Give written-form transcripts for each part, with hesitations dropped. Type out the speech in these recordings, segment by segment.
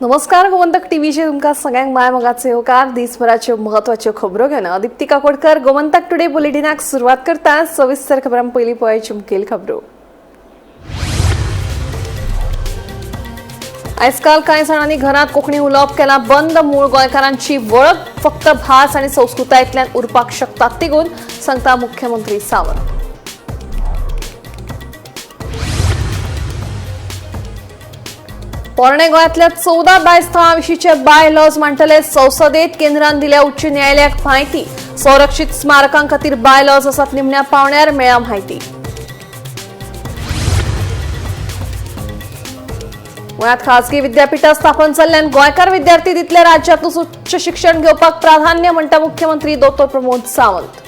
नमस्कार, गोमंतक टीव्हीचेर तुमकां सगळ्यांक माय मोगाचो येवकार. दिसभराच्यो म्हत्वाच्यो खबरो घेवन हांव दीप्ती काकोडकर गोमंतक टुडे बुलेटिनाक सुरवात करता. सविस्तर खबरां पयलीं पळयाची मुखेल खबरो. आयजकाल कांय जाणांनी घरांत कोंकणी उलोवप केलां बंद. मूळ गोंयकारांची वळख फक्त भास आनी संस्कृतायेंतल्यान उरपाक शकता तिगून, सांगता मुख्यमंत्री सावंत. पोरणे गोंयांतल्या 14 बाय स्थळां विशींचे बाय लॉज मांडटले संसदेत. केंद्रान दिल्या उच्च न्यायालयाक म्हायती. संरक्षीत स्मारकां खातीर बाय लॉज आसात निमण्या पावण्यार, मेळ्ळ्या म्हायती. गोंयांत खासगी विद्यापीठां स्थापन जाल्ल्यान गोंयकार विद्यार्थी दितले राज्यांतूच उच्च शिक्षण घेवपाक प्राधान्य, म्हणटा मुख्यमंत्री दोतोर प्रमोद सावंत.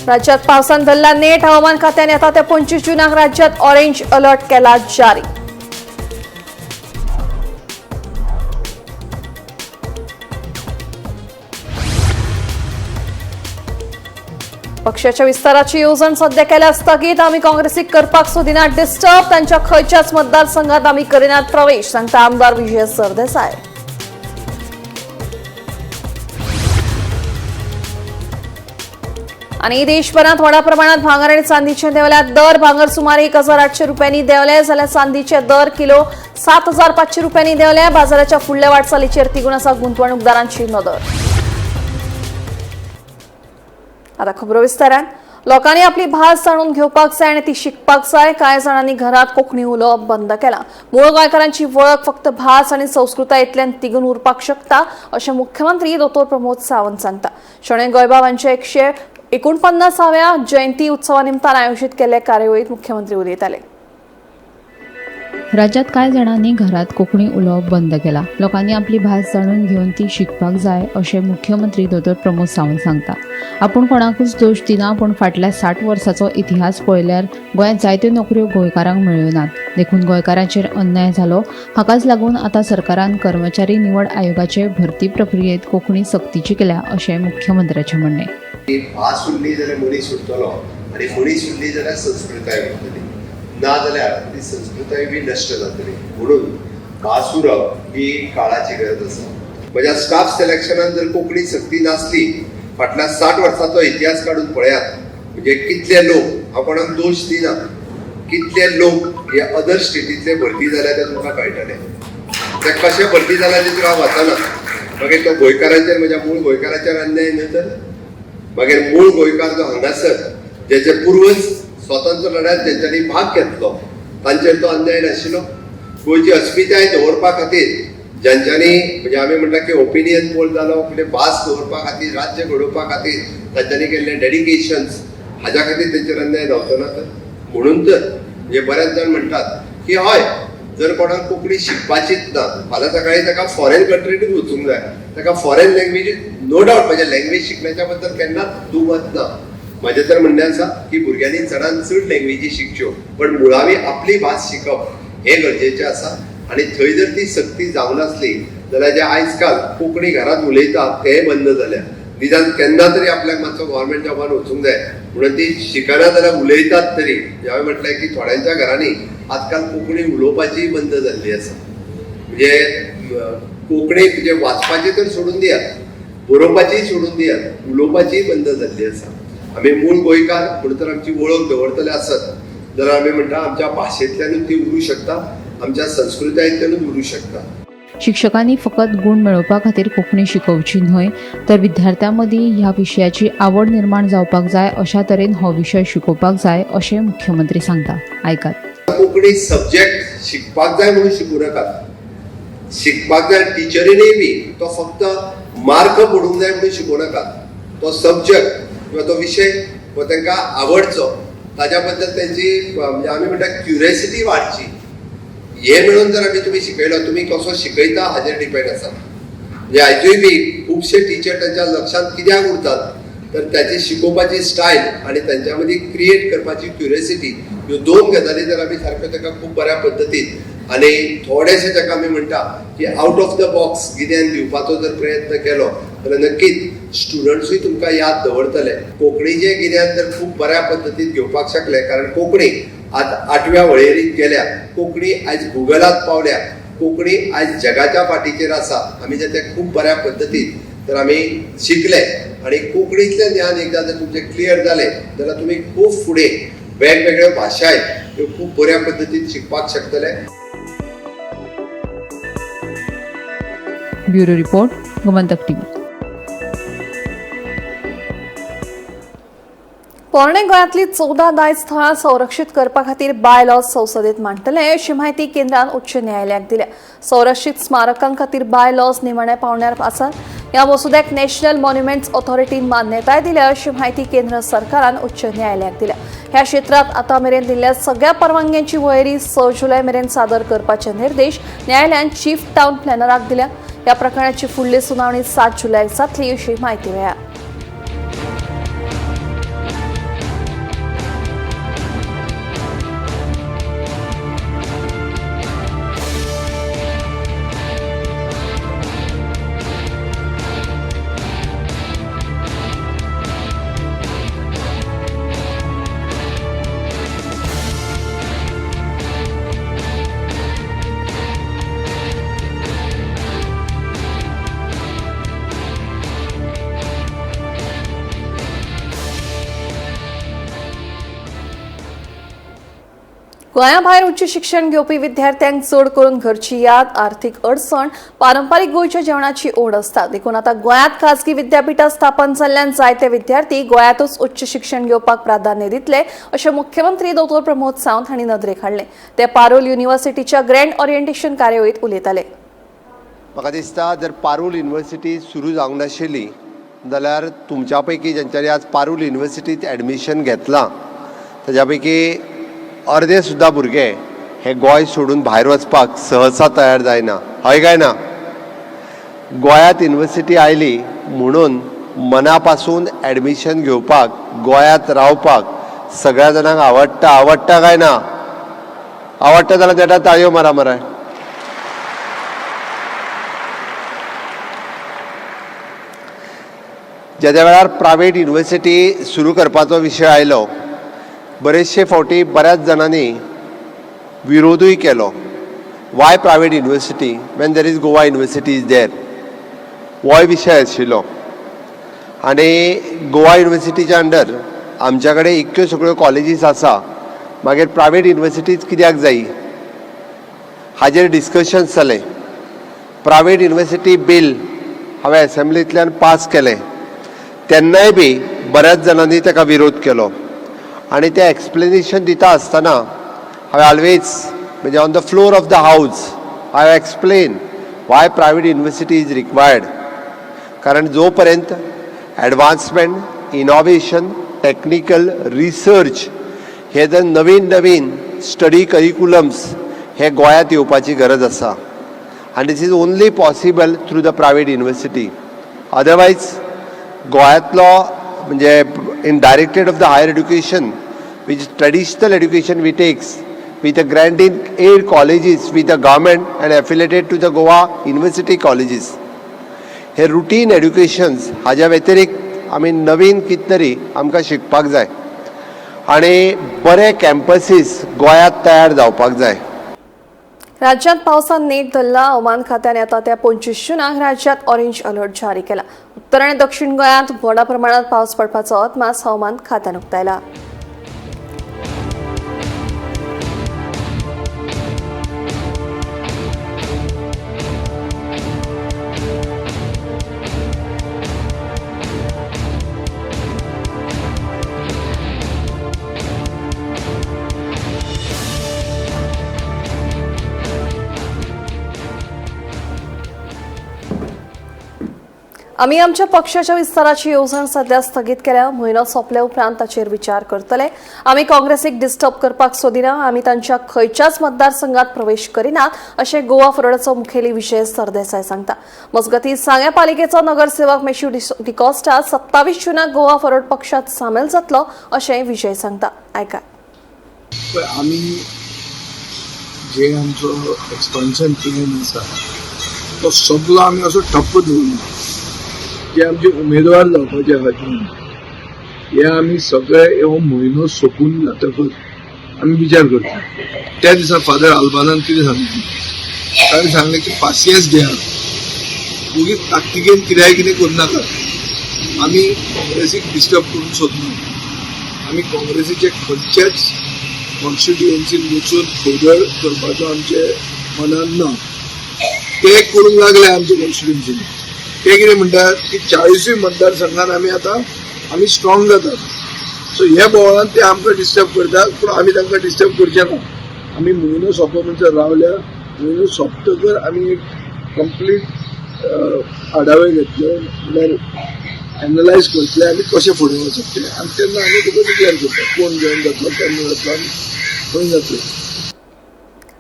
राज्यात पावसान धरला नेट. हवामान खात्यान येता त्या 25 जूनाक राज्यात ऑरेंज अलर्ट केला जारी. पक्षाच्या विस्ताराची येवजण सध्या केल्या स्थगीत. आमी काँग्रेसीक करपाक सोदिनात डिस्टर्ब. तांच्या खंयच्याच मतदारसंघात आमी करिनात प्रवेश, सांगता आमदार विजय सरदेसाय. आणि देशभरात व्हडा प्रमाणात भांगर आणि चांदीचे देंवल्यात दर. भांगर सुमार 1800 रुपयांनी देंवले, जाल्यार चांदीचे दर किलो 7500 रुपयांनी देंवले. बाजाराच्या फुडल्या वाटचालीचेर तिगून आसा गुंतवणूकदारांची नदर. आता खबरो विस्तारान. लोकांनी आपली भास जाणून घेवपाक जाय आनी ती शिकपाक जाय. कांय जाणांनी घरांत कोंकणी उलोवप बंद केलां. मूळ गोंयकारांची वळख फक्त भास आनी संस्कृतायेंतल्यान तिगून उरपाक शकता, अशें मुख्यमंत्री दोतोर प्रमोद सावंत सांगता. शणै गोंयबाब हांच्या 149व्या जयंती उत्सवा निमतान आयोजीत केल्ले कार्यावळींत मुख्यमंत्री उलयताले. राज्यात कांय जाणांनी घरात कोंकणी उलोवप बंद केला. लोकांनी आपली भास जाणून घेवन ती शिकपाक जाय, अशें मुख्यमंत्री दोतोर प्रमोद सावंत सांगता. आपूण कोणाकूच दोश दिना, पूण फाटल्या 60 वर्साचो इतिहास पळयल्यार गोंयांत जायत्यो नोकऱ्यो गोंयकारांक मेळ्ळ्यो नात, देखून गोंयकारांचेर अन्याय जालो. हाकाच लागून आतां सरकारान कर्मचारी निवड आयोगाचे भरती प्रक्रियेत कोंकणी सक्तीची केल्या, अशें मुख्यमंत्र्याचें म्हणणें. भास उरली जाल्यार मनीस उरतलो आनी मनीस उरली जाल्यार संस्कृताय उरतली, ना जाल्यार ती संस्कृताय बी नश्ट जातली. म्हणून भास उरप ही काळाची गरज आसा. म्हज्या स्टाफ सिलेक्शनान जर कोंकणी सक्ती नासली, फाटल्या 60 वर्सांचो इतिहास काडून पळयात, म्हणजे कितले लोक, हांव कोणाक दोश दिना, कितले लोक हे अदर स्टेटींतले भरती जाल्या ते तुमकां कळटले. ते कशे भरती जाल्या ते हांव वचना. मागीर तो गोंयकारांचेर, म्हज्या मूळ गोंयकारांचेर अन्याय न्हय तर? मागीर मूळ गोंयकार जो हांगासर ज्याचे पुर्वज स्वतंत्र लढ्यात ज्यांच्यानी भाग घेतलो, तांचेर तो अन्याय नाशिल्लो? गोंयची अस्मिताय दवरपा खातीर ज्यांच्यांनी, म्हणजे आमी म्हणटा की ओपिनियन पोल जालो, कितें भास दवरपा खातीर, राज्य घडोवपा खातीर तांच्यांनी केल्ले डेडिकेशन्स, हाज्या खातीर तेंचेर अन्याय जावचो ना तर? म्हणून तर म्हणजे बरेच जाण म्हणटात की हय, जर कोणाक कोंकणी शिकपाचीच ना, फाल्यां सकाळी ताका फॉरेन कंट्रीनूच वचूंक जाय, ताका फॉरेन लँग्वेज, नो डावट म्हज्या लँग्वेज शिकण्याच्या बद्दल केन्नाच दुमत ना. म्हजें तर म्हणणें आसा की भुरग्यांनी चडान चड लँग्वेजी शिकच्यो, पण मुळावी आपली भास शिकप हें गरजेचें आसा. आनी थंय जर ती सक्ती जावनासली जाल्यार जे आयज काल कोंकणी घरांत उलयतात तेय बंद जाल्या. निदान केन्ना तरी आपल्याक मातसो गव्हर्मेंट जॉबान वचूंक जाय म्हणून ती शिकना जाल्यार उलयतात तरी. हांवें म्हटलें की थोड्यांच्या घरांनी आजकाल कोंकणी उलोवपाची बंद जाल्ली आसा. म्हणजे कोंकणी म्हणजे वाचपाची तर सोडून दियात, बरोवपाचीय सोडून दियात, उलोवपाचीय बंद जाल्ली आसा. आमी मूळ गोंयकार म्हणून तर आमची वळख दवरतले आसत जाल्यार आमी म्हणटा, आमच्या भाशेंतल्यानूच ती उरूंक शकता, आमच्या संस्कृतायेंतल्यानूच उरूंक शकता. शिक्षकांनी फकत गूण मेळोवपा खातीर कोंकणी शिकोवची न्हय, तर विद्यार्थ्यां मदीं ह्या विशयाची आवड निर्माण जावपाक जाय, अशा तरेन हो विशय शिकोवपाक जाय, अशें मुख्यमंत्री सांगता. आयकात. कोंकणी सब्जेक्ट शिकपाक जाय म्हणून शिकूं नाकात. शिकपाक जाय टिचरीनय बी तो फक्त मार्क पडूंक जाय म्हणून शिकोवं नाकात. तो सब्जेक्ट किंवा तो विशय हो तांकां आवडचो, ताज्या बद्दल तेंची, म्हणजे आमी म्हणटा, क्युरियोसिटी वाडची, हे मेळून जर आमी तुमी शिकयलो. तुमी कसो शिकयता हाजेर डिपेंड आसा. म्हणजे आयजूय बी खुबशे टिचर तांच्या लक्षांत कित्याक उरतात, तर ताची शिकोवपाची स्टायल आनी तांच्या मदीं क्रिएट करपाची क्युरियोसिटी, ह्यो दोन गजाली जर आमी सारक्यो ताका खूब बऱ्या पद्दतीन आनी थोडेशें ताका आमी म्हणटा की आवट ऑफ the box गिन्यान दिवपाचो जर प्रयत्न केलो जाल्यार नक्कीच स्टुडंट्सूय तुमकां याद दवरतले. कोंकणीचें गिन्यान जर खूब बऱ्या पद्दतीन घेवपाक शकले, कारण कोंकणी आज 8व्या वळेरीत गेल्या, कोंकणी आयज गुगलात पावल्या, कोंकणी आयज जगाच्या फाटीचेर आसा. आमी जर तें खूब बऱ्या पद्दतीन तर आमी शिकले आनी कोंकणींतलें ज्ञान एकदां जर तुमचें क्लियर जालें जाल्यार तुमी खूब फुडें वेगवेगळ्यो भाशाय ह्यो खूब बऱ्या पद्दतीन शिकपाक शकतले. Bureau report, Gomantak TV. पोरणे गोंयांतली 14 दायज थळां संरक्षीत करपा खातीर बायलॉज संसदेत मांडटले अशी म्हायती केंद्रान उच्च न्यायालयाक दिल्या. संरक्षीत स्मारकां खातीर बायलॉज निमाण्या पावंड्यार आसात. ह्या मसुद्याक नॅशनल मॉन्युमेंट्स ऑथॉरिटीन मान्यताय दिल्या अशी म्हायती केंद्र सरकारान उच्च न्यायालयाक दिल्या. ह्या क्षेत्रांत आतां मेरेन दिल्ल्या सगळ्या परवानग्यांची वळेरी 6 जुलय मेरेन सादर करपाचे निर्देश न्यायालयान चीफ टावन प्लॅनराक दिल्या. ह्या प्रकरणाची फुडली सुनावणी 7 जुलयाक जातली अशी म्हायती मेळ्ळ्या. गोंया भायर उच्च शिक्षण घेवपी विद्यार्थ्यांक चड करून घरची याद, आर्थीक अडचण, पारंपारीक गोंयच्या जेवणाची ओढ आसता. देखून आतां गोंयांत खाजगी विद्यापिठां स्थापन जाल्ल्यान जायते विद्यार्थी गोंयांतूच उच्च शिक्षण घेवपाक प्राधान्य दितले अशें मुख्यमंत्री डॉ प्रमोद सावंत हांणी नदरेक हाडलें. ते पारूल युनिव्हर्सिटीच्या ग्रँड ओरिएंटेशन कार्यावळींत उलयताले. म्हाका दिसता जर पारूल युनिव्हर्सिटी सुरू जावंक नाशिल्ली जाल्यार तुमच्या पैकी ज्यांच्यानी आज पारूल युनिव्हर्सिटीत एडमिशन घेतलां ताज्या पैकी अर्दे सुद्दां भुरगे हे गोंय सोडून भायर वचपाक सहसा तयार जायना. हय काय ना? गोंयांत युनिव्हर्सिटी आयली म्हणून मना पासून एडमिशन घेवपाक, गोंयांत रावपाक सगळ्या जाणांक आवडटा. आवडटा काय ना? आवडटा जाल्यार तेटा ताळयो मारा मरे. ज्या वेळार प्रायवेट युनिव्हर्सिटी सुरू करपाचो विशय आयलो, बरेचशे फावटी बऱ्याच जाणांनी विरोधूय केलो. Why private university when there is Goa University is there, होय विशय आशिल्लो. आनी गोवा युनिव्हर्सिटीच्या अंडर आमच्या कडेन इतक्यो सगळ्यो कॉलेजीस आसा, मागीर प्रायवेट युनिव्हर्सिटीज कित्याक जायी हाजेर डिस्कशन्स जालें. प्रायवेट युनिव्हर्सिटी बील हांवें एसेंब्लींतल्यान पास केलें, तेन्नाय बी बऱ्याच जाणांनी ताका विरोध केलो. आनी तें एक्सप्लेनेशन दिता आसतना हांवें ऑलवेज म्हणजे on the floor of the house I have explain why private university is required. कारण जो पर्यंत एडवान्समेंट, इनोवेशन, टॅक्निकल रिसर्च हे जर नवीन नवीन स्टडी करिकुलम्स हे गोंयांत येवपाची गरज आसा. आनी this is only possible through the private university. Otherwise गोंयांतलो म्हणजे in directorate of the higher education which traditional education we takes with a grant in aid colleges with the government and affiliated to the Goa University colleges. Hey routine educations हाज्या व्यतिरिक्त आमी नवीन कितें तरी आमकां शिकपाक जाय आनी बरे कॅम्पसीस गोंयांत तयार जावपाक जाय. राज्यात पावसान नेट धरला. हवामान खात्याने आता त्या 25 जूनाक राज्यात ऑरेंज अलर्ट जारी केला. उत्तर आणि दक्षिण गोंयांत व्हडा प्रमाणात पावस पडपाचो अदमास हवामान खात्यान उक्तायला. आमी आमच्या पक्षाच्या विस्ताराची येवजण सध्या स्थगीत केल्या. म्हयनो सोंपल्या उपरांत ताचेर विचार करतले. आमी काँग्रेसीक डिस्टर्ब करपाक सोदिना. आमी तांच्या खंयच्याच मतदारसंघात प्रवेश करिनात अशें गोवा फॉरवर्डाचो मुखेली विजय सरदेसाय सांगता. मजगतीं सांग्या पालिकेचो नगरसेवक मेश्यू डिकॉस्टा 27 जूनाक गोवा फॉरवर्ड पक्षात सामील जातलो अशें विजय सांगता. आयका. आमी जे आमचो एक्सपान्शन प्लॅन आसा तो सगळो आमी असो ठप्प दवरला. जे आमचे उमेदवार जावपाचे आहा हे आमी सगळे हो म्हयनो सोंपून जातकच आमी विचार करता. त्या दिसा फादर अल्बानान कितें सांगलें, ताणें सांगलें की पासियेंस घेया, ओगीच ताकतिकेन कित्याय कितें करूं नाका. आमी काँग्रेसीक डिस्टर्ब करूंक सोदना, आमी काँग्रेसीचे खंयच्याच कॉन्स्टिट्युएन्सीन वचून खवदळ करपाचो आमचे मनान ना. ते करूंक लागले आमचे कॉन्स्टिट्युएन्सीन. ते कितें म्हणटात की 40 मतदारसंघात आमी आतां आमी स्ट्रॉंग जातात. सो ह्या बोवाळान ते आमकां डिस्टर्ब करतात, पूण आमी तांकां डिस्टर्ब करचे ना. आमी म्हयनो सोंपो म्हणसर रावल्या, म्हयनो सोंपतकर आमी एक कंप्लीट आढावे घेतले, म्हणल्यार एनलायज करतले आमी कशें फुडें वचप तें, आनी तेन्ना आमी तुका डिक्लेअर करता कोण जॉयन जातलो, केन्ना जातलो आनी खंय जातलो.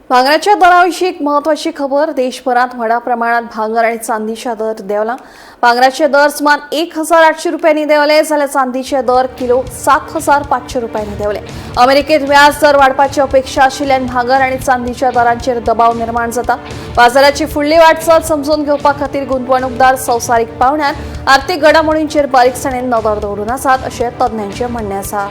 भांगराच्या दराविशीं एक महत्वाची खबर. देशभरात व्हडा प्रमाणात भांगर आणि चांदीच्या दर देंवला. भांगराचे दर सुमार 1800 रुपयांनी देंवले, जाल्यार चांदीचे दर किलो 7500 रुपयांनी देंवले. अमेरिकेत व्याज दर वाडपाची अपेक्षा आशिल्ल्यान भांगर आणि चांदीच्या दरांचेर दबाव निर्माण जाता. बाजाराची फुडली वाटचाल समजून घेवपा खातीर गुंतवणूकदार संवसारीक पावंड्यार आर्थिक घडामोडींचेर बारीकसाणेन नदर दवरून आसात अशें तज्ञांचें म्हणणें आसा.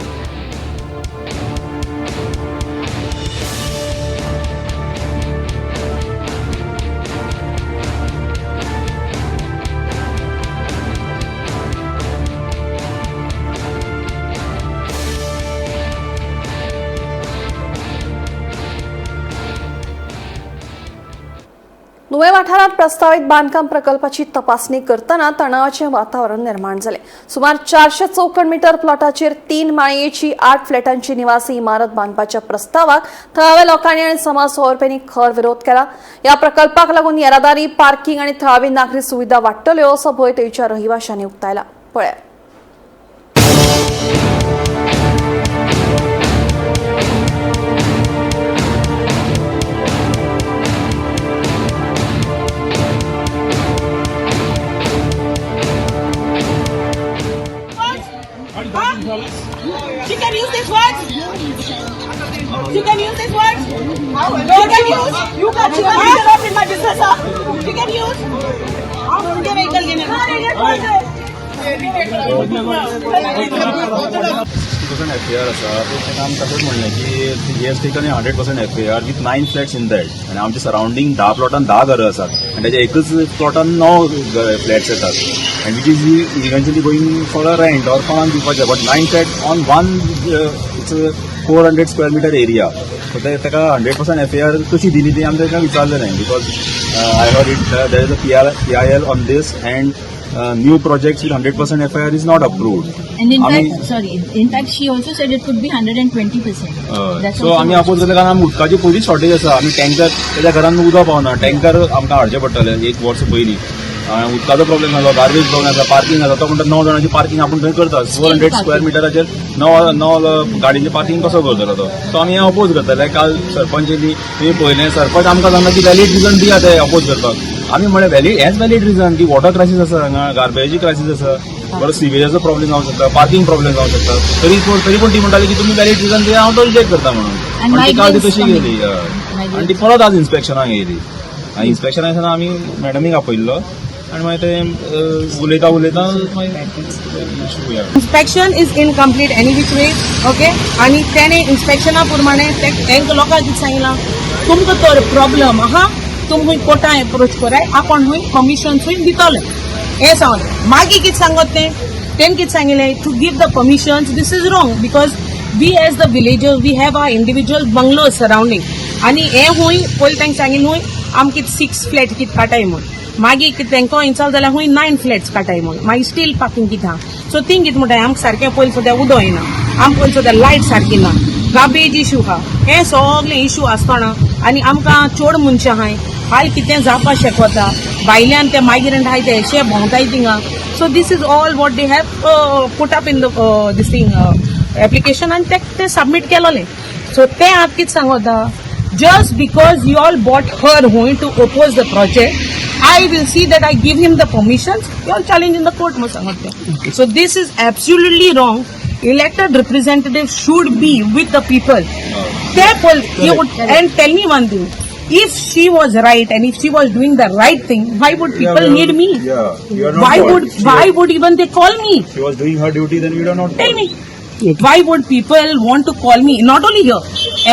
नुवें वाठारांत प्रस्तावीत बांदकाम प्रकल्पाची तपासणी करतना तणावाचें वातावरण निर्माण जालें. सुमार 400 चौखण मीटर प्लॉटाचेर 3 माळयेची 8 फ्लॅटांची निवासी इमारत बांदपाच्या प्रस्तावाक थळाव्या लोकांनी आनी समाज वावुरप्यांनी खर विरोध केला. ह्या प्रकल्पाक लागून येरादारी, पार्किंग आनी थळावी नागरी सुविधा वाडटल्यो असो भंय थंयच्या रहिवाशांनी उक्तायला. पळयात. She can use this words. She can use this words. She can use. You can. She can interrupt in my business. Huh? She can use. उनके vehicle के 60% FAR आसा तें आमी तशेंच म्हणलें की he has taken 100% FAR with 9 flats in that, आनी आमच्या surrounding 10 प्लॉटान 10 घरां आसात आनी तेच्या एकच प्लॉटान 9 फ्लॅट्स येतात, and which is eventually going for a rent or कोणाक दिवपाचें, but 9 flat on one it's 400 square meter area. So ते ताका 100% FAR कशी दिली ती आमी ताका विचारलें न्हय, because I heard it there is a PIL on this and new projects with 100% FIR is not approved. And in fact, sorry, in fact, she also said it could be 120%. That's so also आमी oppose करता, कारण आमी उदकाची पयलींच shortage आसा. आमी tanker तेच्या घरान उदक पावना, टँकर आमकां हाडचें पडटलें एक वर्स पयलीं. उदकाचो प्रॉब्लेम जालो, गार्बेज प्रॉब्लेम आसा, पार्किंग आसा. तो म्हणटा 9 जाणांची पार्किंग आपूण थंय करता, 400 स्क्वेअर मिटराचेर 9 गाडयेचें पार्किंग कसो करतलो तो. सो आमी हें अपोज करतले. काल सरपंच येयली, तुमी पळयलें, सरपंच आमकां सांगता की व्हॅलीड रिजन दिया ते अपोज करपाक. आमी म्हळें व्हॅलीड हेंच व्हॅलीड रिजन की वॉटर क्रायसीस आसा हांगा, गार्बेजी क्रायसीस आसा, बरो सिवेजाचो प्रॉब्लेम जावंक शकता, पार्किंग प्रॉब्लेम जावंक शकता. तरी पूण ती म्हणटाली की तुमी व्हॅलीड रिजन दिया, हांव तो रिजेक्ट करता म्हणून. And पण ती काल ती migrants तशी coming. गेली. हय. आनी ती परत आज इन्स्पेक्शनाक येयली आनी इन्स्पेक्शनाक आसतना आमी मॅडमीक आपयल्लो आनी मागीर ते उलयता उलयता मागीर issue Inspection is incomplete any which way. Okay. आणि त्याने इन्स्पेक्शना प्रमाणे ते तांकां लोकांक कितें सांगलां, तुमकां तर प्रॉब्लम आहा, तुमकां कोर्टान एप्रोच कराय, आपूण हुंय परमिशन हुंय दितले हें सांगलें. मागीर कितें सांगत तें तेणें कितें सांगिल्लें, to give the permissions this is wrong, because we as the villager we have our individual bungalow surrounding. आनी हें हुंय पयलीं तांकां सांगिल्लें हुंय आमकां 6 फ्लॅट कितें काटाय म्हूण, मागीर कितें तांकां इन्सॉल्व जाल्यार हुंय 9 फ्लॅट्स काटाय म्हूण, मागीर स्टील पार्किंग कितें आहा. सो तींग कितें म्हणटाय, आमकां सारकें पयलीं सुद्दां उदक येना, आमकां पयलीं सुद्दां लायट सारकी ना, गार्बेज इशू आहा, हे सगळे इशू आसतना आनी आमकां चोड मनशां आहाय, हाल कितें जावपाक शकता, भायल्यान ते मायग्रंट आहाय ते अशे भोंवताय थिंगा. So this is all what they have put up in the this thing application आनी ते सबमीट केलोलें. सो ते आतां कितें सांगता, just because you all bought her हुंय to oppose the project, I will see that I give him the permissions, you all challenge in the court म्हूण सांगत ते. So this is absolutely wrong. Elected representative should be with the people. ते पळय, and tell me one thing, If she was right and if she was doing the right thing, why would people need me? Yeah, you are not Why called. would why would even they call me? She was doing her duty, then we don't not. Tell me. Why would people want to call me? Not only here,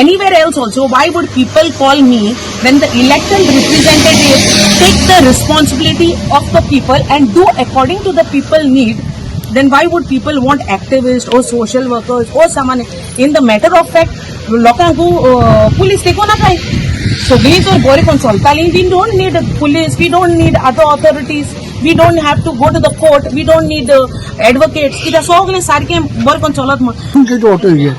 anywhere else also. Why would people call me when the elected representative take the responsibility of the people and do according to the people need? Then why would people want activists or social workers or someone? In the matter of fact, लोकांक police देखो ना काय सगळीं जर बरें करून चलतालीं, we don't need police, we don't need other authorities, we don't have to go to the court, we don't need advocates, कित्याक सगळें सारकें बरें करून चलत म्हण. Get water here.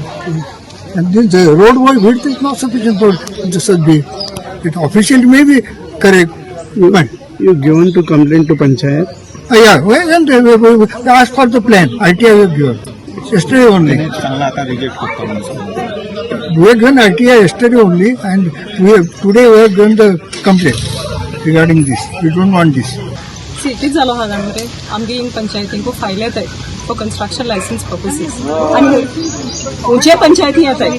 And this, the road width is not sufficient for the such big. It officially may be correct, but You given to complaint to panchayat? Yeah, well, and we asked for the plan, RTI we have given, yesterday only. We have given RTI yesterday only, and we have, today we have given the complaint regarding this. We don't want this. सिटीत जालो हांगा मरे आमगे हिंग पंचायतींकू file येताय for construction licence पर्पसीस आनी खंयचे पंचायती येताय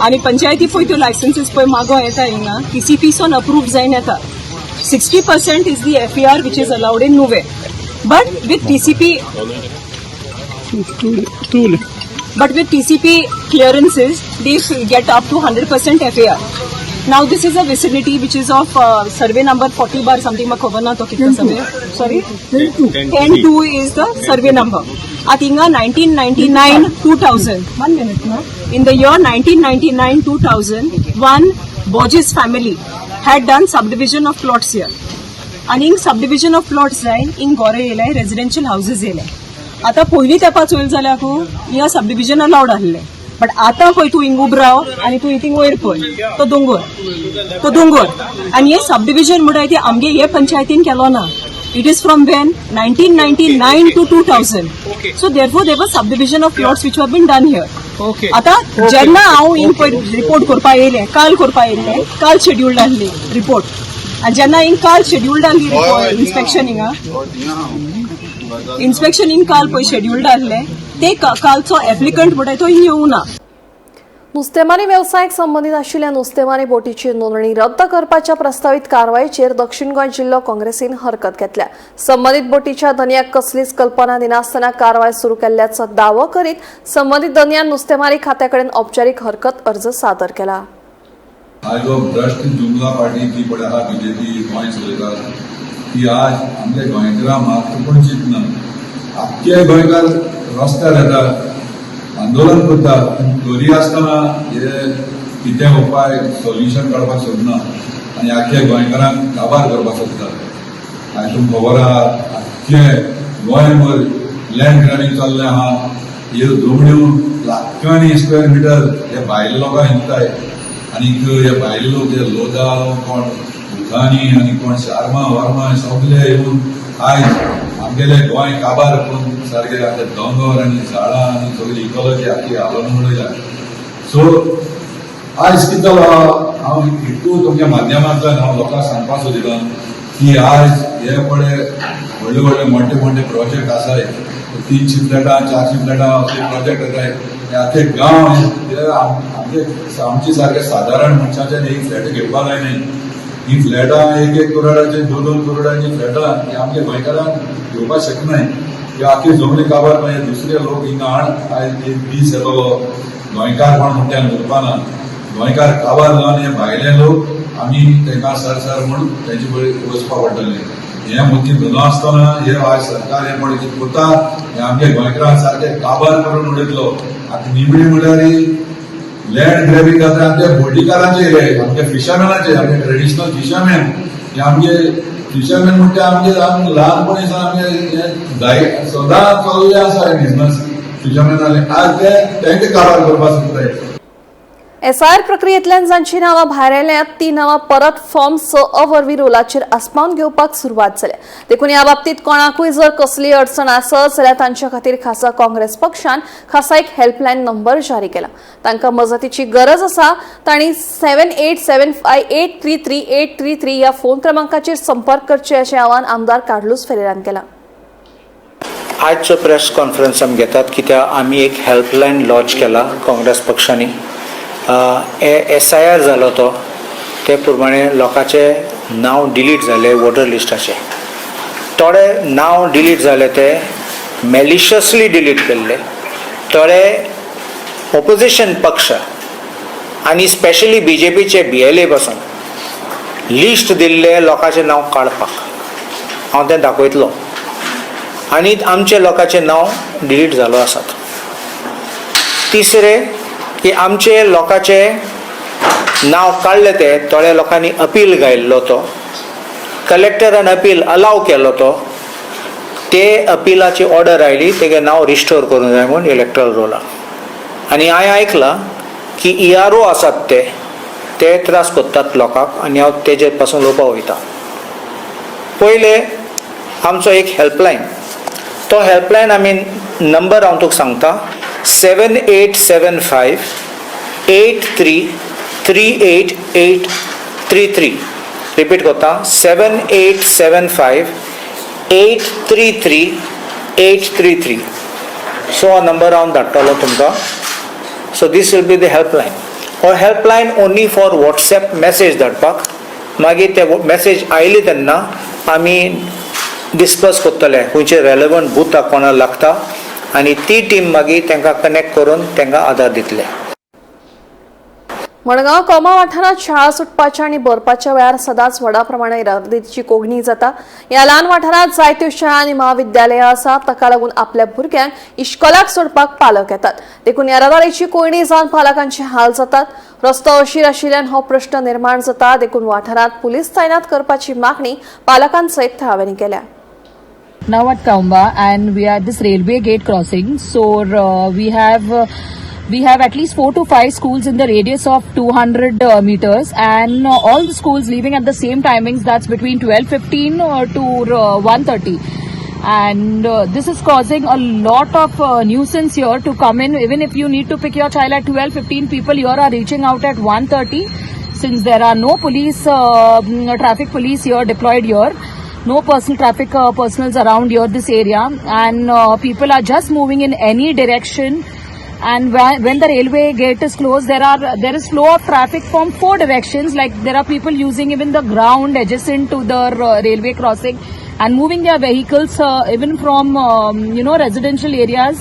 आनी पंचायती पळय त्यो लायसन्सीस पळय मागो येता हिंगा टीसीपीसोन अप्रूव जायन येता. 60% is the FAR which is allowed in Nuvem, but with TCP But with TCP clearances, they get up to 100% FAR. Now this is a vicinity which is of survey number 40 bar something, म्हाका खबर ना तो कितलो survey. Sorry? 10-2 is the survey number. आतां हिंगा 1999 2000, one minute ना. In the year 1999 2000, one Borges family had done subdivision of plots here. आनी हिंग सबडिविजन ऑफ प्लॉट्स जायन हिंग गोरे येयले, रेजिडेन्शियल हावजीस येयले. आतां पयलीं तेंपा चोयल जाल्यार हिंगा सबडिविजन अलावड आहलें, बट आतां पळय तूं हिंग उब राव आनी तूं हिंग वयर पळय तो दोंगोर, तो दोंगोर. आनी हे सबडिविजन म्हणटाय ती आमगे हे पंचायतीन केलो ना. It is from when 1999 to 2000, so therefore there was subdivision of plots which have been done here. आतां जेन्ना हांव हिंग पळय रिपोर्ट करपा येयलें, काल करपा येयलें, काल शेड्युल्ड आहली रिपोर्ट, आनी जेन्ना हिंग काल शेड्युल्ड आहली रिपोर्ट इन्स्पेक्शन, हिंगा इन्स्पेक्शन हिंग काल पळय शेड्युल्ड आहलें, ते कालचो एप्लिकंट म्हणटाय तो हिंग येवना. नुस्तेमारी वेवसायाक संबंदीत आशिल्ल्या नुस्तेमारी बोटीची नोंदणी रद्द करपाच्या प्रस्तावीत कारवायेचेर दक्षिण गोंय जिल्लो काँग्रेसीन हरकत घेतल्या. संबंदीत बोटीच्या धनयाक कसलीच कल्पना दिनासतना कारवाय सुरू केल्ल्याचो दावो करीत संबंदीत धनयान नुस्तेमारी खात्याकडेन औपचारीक हरकत अर्ज सादर केला. आज जो भ्रश्ट जुमला पार्टी जी पळय आहा बीजेपी गोंय चलयता, ती आज आमच्या गोंयकारां मात्र पण चिंतना. आख्खे गोंयकार रस्त्यार येता, आंदोलन करता, पूण तरी आसतना हे कितें उपाय सोल्युशन काडपाक सोदना आनी आख्ख्या गोंयकारांक काबार करपाक सोदता. आनी तुमकां खबर आहा, आख्खे गोंयभर लँड ग्रॅबिंग चल्लें आहा. ह्यो जमण्यो लाखांनी स्क्वेअर मिटर हे भायले लोकांक विकताय आनीक हे भायले लोक, हे लोधा कोण भुतानी आनी कोण शर्मा वर्मा सगळे येवन आयज आमगेले गोंय काबार करून सारके आमचे दोंगर आनी झाडां आनी सगळी इकॉलॉजी आख्खी हालोवन उडयल्या. सो आयज कितें जालां, हांव हितू तुमच्या माध्यमांतल्यान हांव लोकांक सांगपाक सोदितां की आयज हे पळय व्हडले व्हडले मोठे मोठे प्रोजेक्ट आसाय, 300 फ्लॅटां, 400 फ्लॅटां असले प्रोजेक्ट येताय. हे आख्खे गांव हे आमचे आमचे सारके सादारण मनशाच्यान एक फ्लॅट घेवपाक जायना. ही फ्लॅटां एक एक करोडाचे, दोन दोन करोडांची फ्लॅटां ही आमच्या गोंयकारांक घेवपाक शकनाय. ह्यो आख्खे जमनी काबार मागीर दुसरे लोक हिंगा हाड. आयज एक दीस येतलो, गोंयकार कोण म्हणटा उरपाना. गोंयकार काबार जावन हे भायले लोक आमी तांकां सर सर म्हूण तेंचे बरोबर वचपाक पडटलें. हें मतींत धरना आसतना हे आयज सरकार हें पळय कितें करता, हें आमच्या गोंयकारांक सारकें काबार करून उडयतलो. आतां निमणी म्हणल्यार लँड ग्रॅबिंग जाता आमच्या बोटीकारांचे, रे आमच्या फिशरमॅनाचे, आमचे ट्रेडिशनल फिशरमॅन. हे आमचे फिशरमॅन म्हणटा आमचे आमी ल्हानपणी सावन आमचे हे दाय सदां चल्ले आसा हे बिझनस फिशरमॅनाले. आज ते तांकां काबार करपाक सोदताय. एसआयआर प्रक्रियेंतल्यान जांची नांवां भायर आयल्यांत ती नांवां परत फॉर्म 6 अ वरवीं रोलाचेर आसपावन घेवपाक सुरवात जाल्या. देखून ह्या बाबतींत कोणाकूय जर कसलीय अडचण आसत जाल्यार तांच्या खातीर खासा काँग्रेस पक्षान खासा एक हेल्पलायन नंबर जारी केला. तांकां मजतीची गरज आसा तांणी 7875833833 ह्या फोन क्रमांकाचेर संपर्क करचे अशें आवाहन आमदार कार्लुस फेरेरान केलां. आजचो प्रेस कॉन्फरन्स आमी घेतात कित्याक आमी एक हेल्पलायन लॉन्च केला काँग्रेस पक्षांनी. एसआयआर जालो तो ते प्रमाणे लोकांचे नांव डिलीट जाले वोटर लिस्टाचे. थोडे नांव डिलीट जाले ते मॅलिशियसली डिलीट केल्ले, थोडे ओपोजिशन पक्ष आनी स्पेशली बीजेपीचे बीएलए पासून लिस्ट दिल्ले लोकांचें नांव काडपाक. हांव तें दाखयतलो. आनी आमचे लोकांचें नांव डिलीट जालो आसात. तिसरें की आमचे लोकांचे नांव काडले ते थोड्या लोकांनी अपील घायल्लो, तो कलेक्टरान अपील अलाव केलो. तो ते अपिलाची ऑर्डर आयली, तेगे नांव रिस्टोर करूंक जाय म्हूण इलेक्ट्रल रोलाक. आनी हांवें आयकलां की ईआरओ आसात ते ते त्रास कोत्तात लोकांक आनी हांव तेजे पासून उलोवपाक वयता. पयले आमचो एक हेल्पलायन, तो हेल्पलायन आमी नंबर हांव तुका सांगता, 7875 833 8833. रिपीट करता, 7875 833 833. सो हो नंबर हांव धाडटलो तुमकां. So this will be the helpline. हो helpline only for WhatsApp message धाडपाक. मागीर ते मॅसेज आयली तेन्ना आमी डिस्कस करतले खंयचे रेलेवंट बुथाक कोणाक लागता आनी ती टीम मागीर तांकां कनेक्ट करून तांकां आदार दितले. मडगांव कमा वाठारांत शाळा सुटपाच्या आनी भरपाच्या वेळार सदांच व्हडा प्रमाणात येरादारीची कोगणी जाता. ह्या ल्हान वाठारांत जायत्यो शाळा आनी महाविद्यालयां आसात. ताका लागून आपल्या भुरग्यांक इश्कोलाक सोडपाक पालक येतात. देखून येरादारीची कोंयडी जावन पालकांचे हाल जातात. रस्तो अशीर आशिल्ल्यान हो प्रश्न निर्माण जाता. देखून वाठारांत पुलीस तैनात करपाची मागणी पालकांसयत थळाव्यांनी केल्या. Now at Kaumba and we are at this railway gate crossing. So we have at least 4 to 5 schools in the radius of 200 meters and all the schools leaving at the same timings, that's between 12:15 to 1:30, and this is causing a lot of nuisance here to come in. Even if you need to pick your child at 12:15, people here are reaching out at 1:30, since there are no police traffic police here deployed here, no personal traffic personals around here, this area, and people are just moving in any direction. And when the railway gate is closed, there is flow of traffic from four directions. Like, there are people using even the ground adjacent to the railway crossing and moving their vehicles even from residential areas.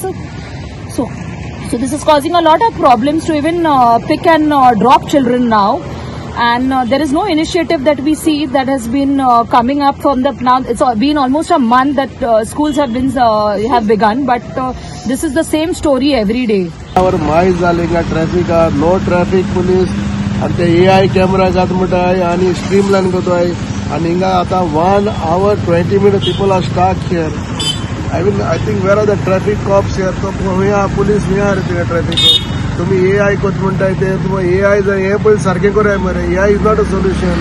So this is causing a lot of problems to even pick and drop children now. And there is no initiative that we see that has been coming up from the, now it's been almost a month that schools have begun, but this is the same story every day. Our मायज जाले हिंगा traffic, no traffic police. आनी ते AI camera घात म्हणटाय आनी stream line करताय. आनी हिंगा आतां 1 hour 20 minute people are stuck here. I mean, I think, where are the traffic cops here? तो खंय आहा पुलीस? खंय आहा रे थिंगा ट्रॅफिक? तुमी एआय कोत म्हणटाय ते तुमी एआय जर हें पयलीं सारकें कराय मरे. AI is not a solution.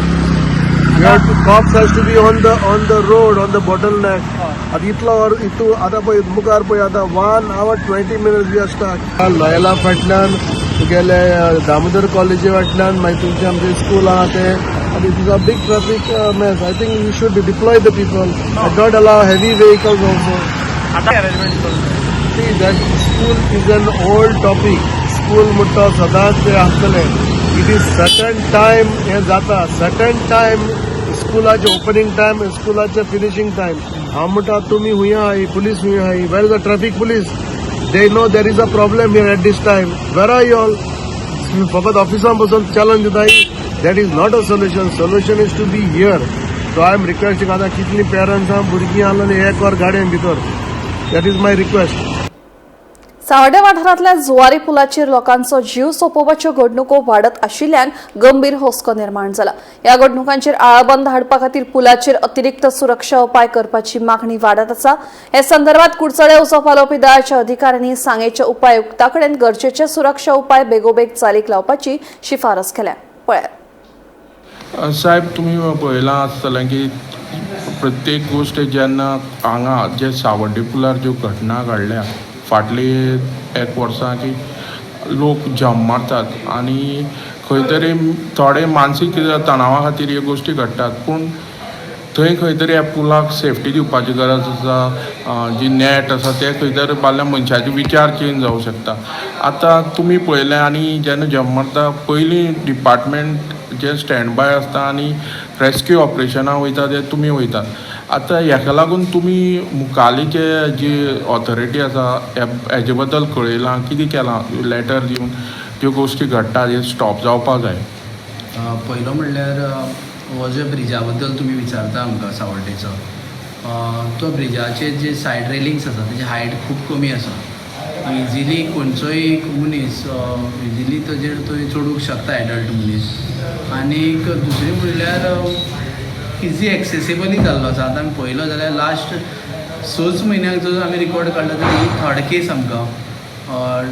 Cops has to be on the road, on the bottle neck. आतां इतलो वर इतू आतां पळय मुखार पळय, आतां 1 hour 20 minutes we are stuck. Loyola फाटल्यान तुगेले दामोदर कॉलेजी फाटल्यान, मागीर तुमचें आमचें स्कूल आहा तें. आनी it is a big traffic mess. I think you should deploy the people and not allow heavy vehicles also. See, that school is an old topic. School म्हणटा सदांच ते आसतले. It is certain time हें जाता, certain time स्कुलाचे opening time, स्कुलाचे finishing time. हांव म्हणटा तुमी हुंय आहाय, पुलीस हुंय आहाय? Where is the traffic police? They know there is a problem here at this time. Where are you all? फकत ऑफिसान बसून चलन दिताय, that is not a solution. Solution is to be here. So I am requesting, आतां कितलीं पेरंट्सां भुरगीं आसलेली एक वर गाडयेन भितर. That is my request. Sawarde वाठारांतल्या जुवारी पुलाचेर लोकांचो जीव सोंपोवपाच्यो घडणुको वाडत आशिल्ल्यान गंभीर हुस्को निर्माण जाला. ह्या घडणुकांचेर आळाबंद हाडपा खातीर पुलाचेर अतिरिक्त सुरक्षा उपाय करपाची मागणी वाडत आसा. हे संदर्भात कुडचडे उजो पालोवपी दळाच्या अधिकाऱ्यांनी सांगेच्या उपायुक्ता कडेन गरजेचे सुरक्षा उपाय बेगोबेग चालीक लावपाची शिफारस केल्या. पळयात. साहेब, तुमी पळयलां आसतलें की प्रत्येक गोश्ट जेन्ना हांगा जे सावड्डे पुलार ज्यो घटना घडल्या फाटली एक वर्सां की लोक जंप मारतात आनी खंय तरी थोडे मानसीक तणावा खातीर ह्यो गोश्टी घडटात. पूण थंय खंय तरी ह्या पुलाक सेफ्टी दिवपाची गरज आसा. जी नॅट आसा ते खंय तरी बारल्या मनशाचे विचार चेंज जावं शकता. आतां तुमी पळयलें आनी जेन्ना जंप मारता पयलीं डिपार्टमेंट जे स्टँड बाय आसता आनी रेस्क्यू ऑपरेशनाक वयता ते तुमी वयतात. आतां हेका लागून तुमी मुखाली जे जी ऑथॉरिटी आसा हेजे बद्दल कळयलां, कितें केलां, लॅटर दिवन त्यो गोश्टी घडटा हे स्टॉप जावपाक जाय. पयलो म्हणल्यार हो जो ब्रिजा बद्दल तुमी विचारता आमकां सावड्डेचो, तो ब्रिजाचे जे सायड रेलिंग्स आसा तेजी हायट खूब कमी आसा. इजिली खंयचोय एक मनीस इजिली ताजेर थंय चडूंक शकता, एडल्ट मनीस. आनीक दुसरें म्हणल्यार इजी एक्सेसिबलय जाल्लो आसा. आतां आमी पळयलो जाल्यार लास्ट 6 म्हयन्याक जर आमी रिकॉर्ड काडलो जाल्यार ही थर्ड केस आमकां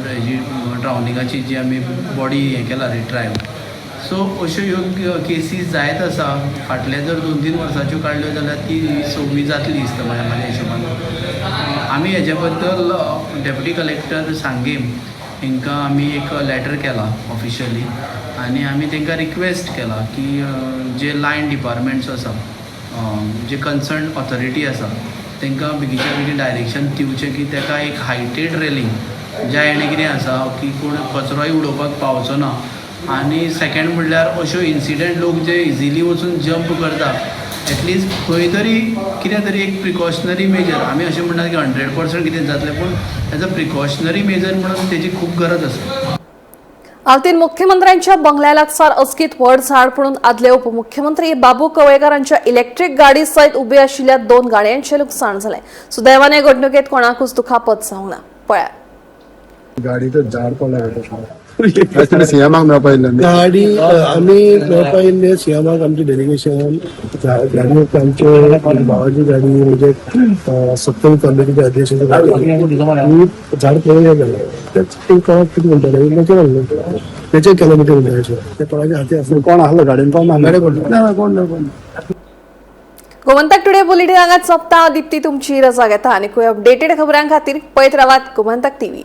हेजी ड्रावनिंगाची जी आमी बॉडी हें केला रिट्रायव. सो अश्यो ह्यो केसीस जायत आसा. फाटले जर 2-3 वर्साच्यो काडल्यो जाल्यार ती सवी जातली दिसता म्हाज्या हिशोबान. आमी हेजे बद्दल डेप्युटी कलेक्टर सांगेम हांकां आमी एक लॅटर केला ऑफिशियली आनी आमी तांकां रिक्वेस्ट केला की जे लायन डिपार्टमेंट्स आसा, जे कन्सर्न ऑथॉरिटी आसा, तांकां बेगीच्या बेगीन डायरेक्शन दिवचें की ताका एक हायटेड रेलिंग, ज्या हेणें कितें आसा की कोण कचरोय उडोवपाक पावचो ना. आनी सेकेंड म्हणल्यार अश्यो इन्सिडंट लोक जे इजिली वचून जंप करता, एटलिस्ट खंय तरी कितें तरी एक प्रिकॉशनरी मेजर. आमी अशें म्हणनात की 100% कितें जातलें, पूण एज अ प्रिकॉशनरी मेजर म्हणून तेजी खूब गरज आसा. आलतीन मुख्यमंत्र्यांच्या बंगल्या लागसार अचकीत व्हड झाड पडून आदले उपमुख्यमंत्री बाबू कवळेकार इलेक्ट्रीक गाडी सयत उबे आशिल्ल्या 2 गाडयांचें लुकसाण जालें. सुदैवान हे घडणुकेंत कोणाकूच दुखापत जावंक ना. पळयात. गाडीचं झाड पडला. सीएमाक मेळपा येयल्ले गाडी, आमी मेळपा येयल्ले सीएमाक. आमचे डेलिगेशन गाडी, आमचे भावाची गाडी, म्हणजे सत्तरी तालुक्याच्या अध्यक्षाची गाडी, ही झाड पळोवया गेलें. ते कोणाक कितें म्हणटाले, नॅचरल तेचे कॅलमिटी म्हणटाले ते कोणाच्या हाती आसले. कोण आहलो गाडयेन? कोण गाडी पडलो ना, कोण ना, कोण. गोमंतक टुडे बुलेटिन हांगाच सोंपता. दीप्ती तुमची रजा घेता. आनीकूय अपडेटेड खबरां खातीर पळयत रावात गोमंतक टीव्ही.